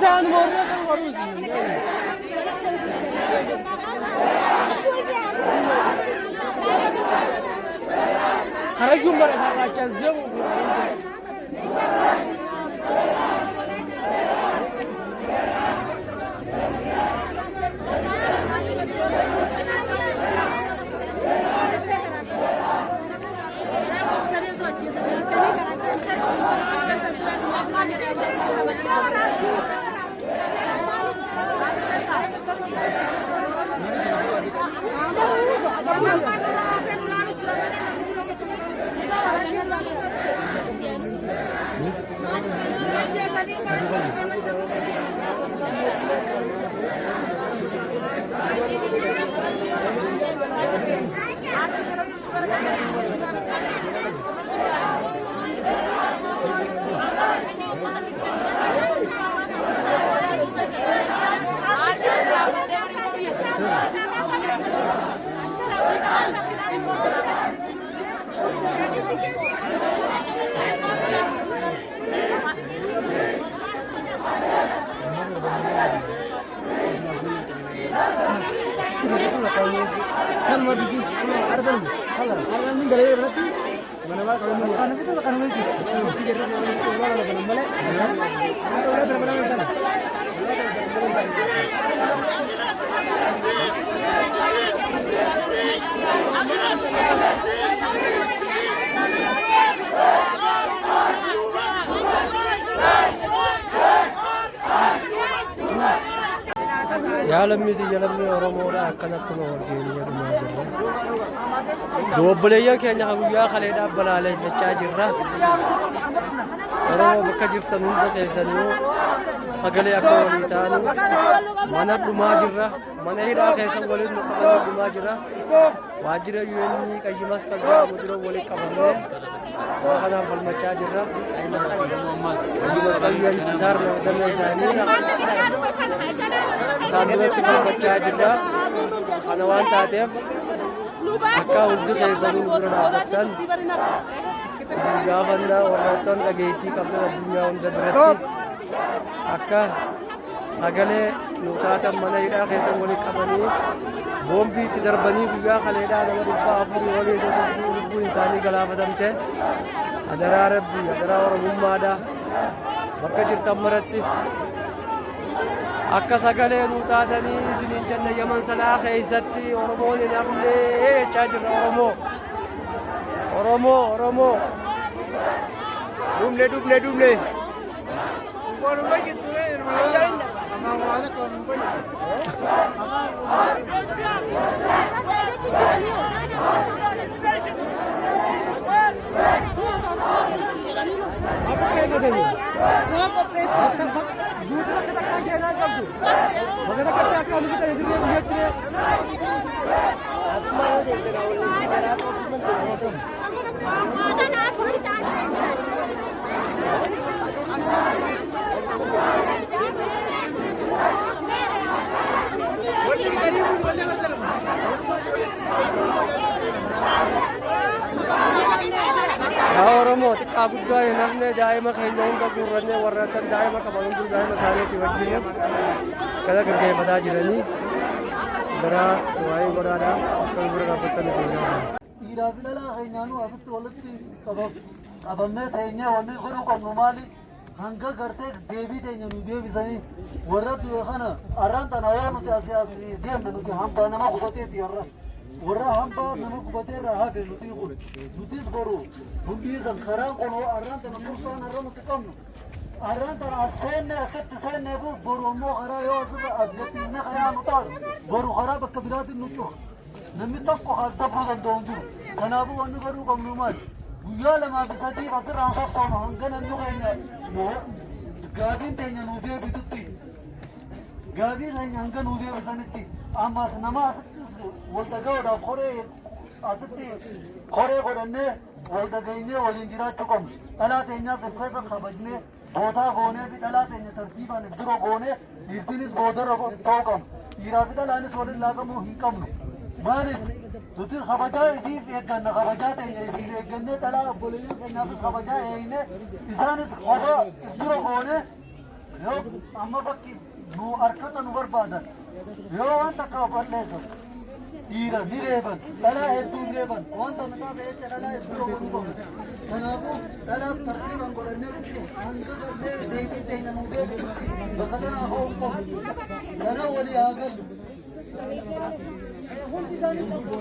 Isaanuma warra kan qabuuti. Karayyuun bara farraachaa deemu. Yaa lammii tiyya lammii Oromoodha akkana akkuma wal geenyee dhumaa jirra. Obboleeyyan keenya kan guyyaa kaleedhaa balaaleffachaa jirra. Oromoo bakka jirtan hunda keessanuu sagalee akka walii taanu mana dhumaa jirra. Mana hidhaa keessan waliin nu qabanii dhumaa jirra. Waajjira UN Qayyi Masqal jedhamu dura waliin qabamnee waa kanaan falmachaa jirra. Qayyi Masqal UN Chisaar damee isaanii isaan duratti falmachaa jirra. Kana waan taateef akka hundi keessanuu nu bira dhaabbattan isin gaafanna warroottan dhageettii qabdan addunyaa hunda biratti akka sagalee nu taatan mana hidhaa keessan waliin qabanii boombii itti darbanii guyyaa kaleedhaa nama 400 olii lubbuun isaanii galaafatamte. Adaraa rabbii, adaraa oromummaadha, bakka jirtan maratti akka sagalee nu taatanii isiniin jenna. Yaman sanaa keessatti Oromoon hin hafne jechaa jirra. Oromoo, Oromoo, Oromoo. Dhumne, dhumne, dhumne. Guutuu akka takkaa seenaa qabdu. Bakka takkatti akka nu bitan dirree guyyatti. Yaa Oromoo, xiqqaa guddaa hin hafne, daa'ima keenya hunda guurrannee warra kan daa'ima qaban hunduu daa'ima isaaniitii wajjin kana gaggeeffataa jiranii gara waa'ee godhaadhaaf akka nu bira dhaabbattan isin gaafata. Dhiiraa fi dhalaa keenyaanuu asitti walitti qabamnee teenyee wanni godhuu qabnu maali? Hanga gartee deebii teenya nu deebisanii warra du'e kana arraan tana yoo nuti asii as deemne nuti hambaa nama gubateeti har'a. Warra hambaa nama gubatee irraa hafe nuti kun nutis boru hundii san karaan kun arraan tana mursaan har'a nuti qabnu. Arraan tana as seenne akkatti seenneefu boru ammoo karaa yoo asirra as gadhiisne karaa nu taatu boru karaa bakka biraatiin nu cufa. Namni tokko as dabruu danda'u hin jiru. Kanaafuu wanni godhuu qabnu maali? Guyyaa lamaa fi sadii asirraan sossoonu hanga namni keenya gaafiin teenya nuu deebitutti, gaafii keenya hanga nuu deebisanitti ammas nama asitti wal dhaga'uudhaaf koree asitti koree godhannee wal dhageenyee waliin jiraachuu qabnu. Dhalaa teenyaas of keessa kabajnee bootaa goonee fi dhalaa teenya tartiibaan if dura goonee dhiirtiinis boodarra ta'uu qabnu. Dhiiraa fi dhalaanis waliin laaqamuu hin qabnu. Maaliif nuti kabajaa ifiif eegganna, kabajaa teenya ifiif eeggannee dhalaa obboleeyyan keenyaafis kabajaa eegne isaanis kophaa if dura goonee Yoo amma bakki nu harkata nu barbaadan, yoo waan takka balleessan, dhiira ni reeban, dhalaa hedduu ni reeban. Wanta nu taate jecha dhalaa hedduu godhuu qabna. Kanaafuu dhalaas tartiiban godhannee hanga gartee deebiin teenya nu deebisutti bakka tanaa ka'uu hin qabnu. Kanaaf walii haa gallu. Hundi isaanii qabu.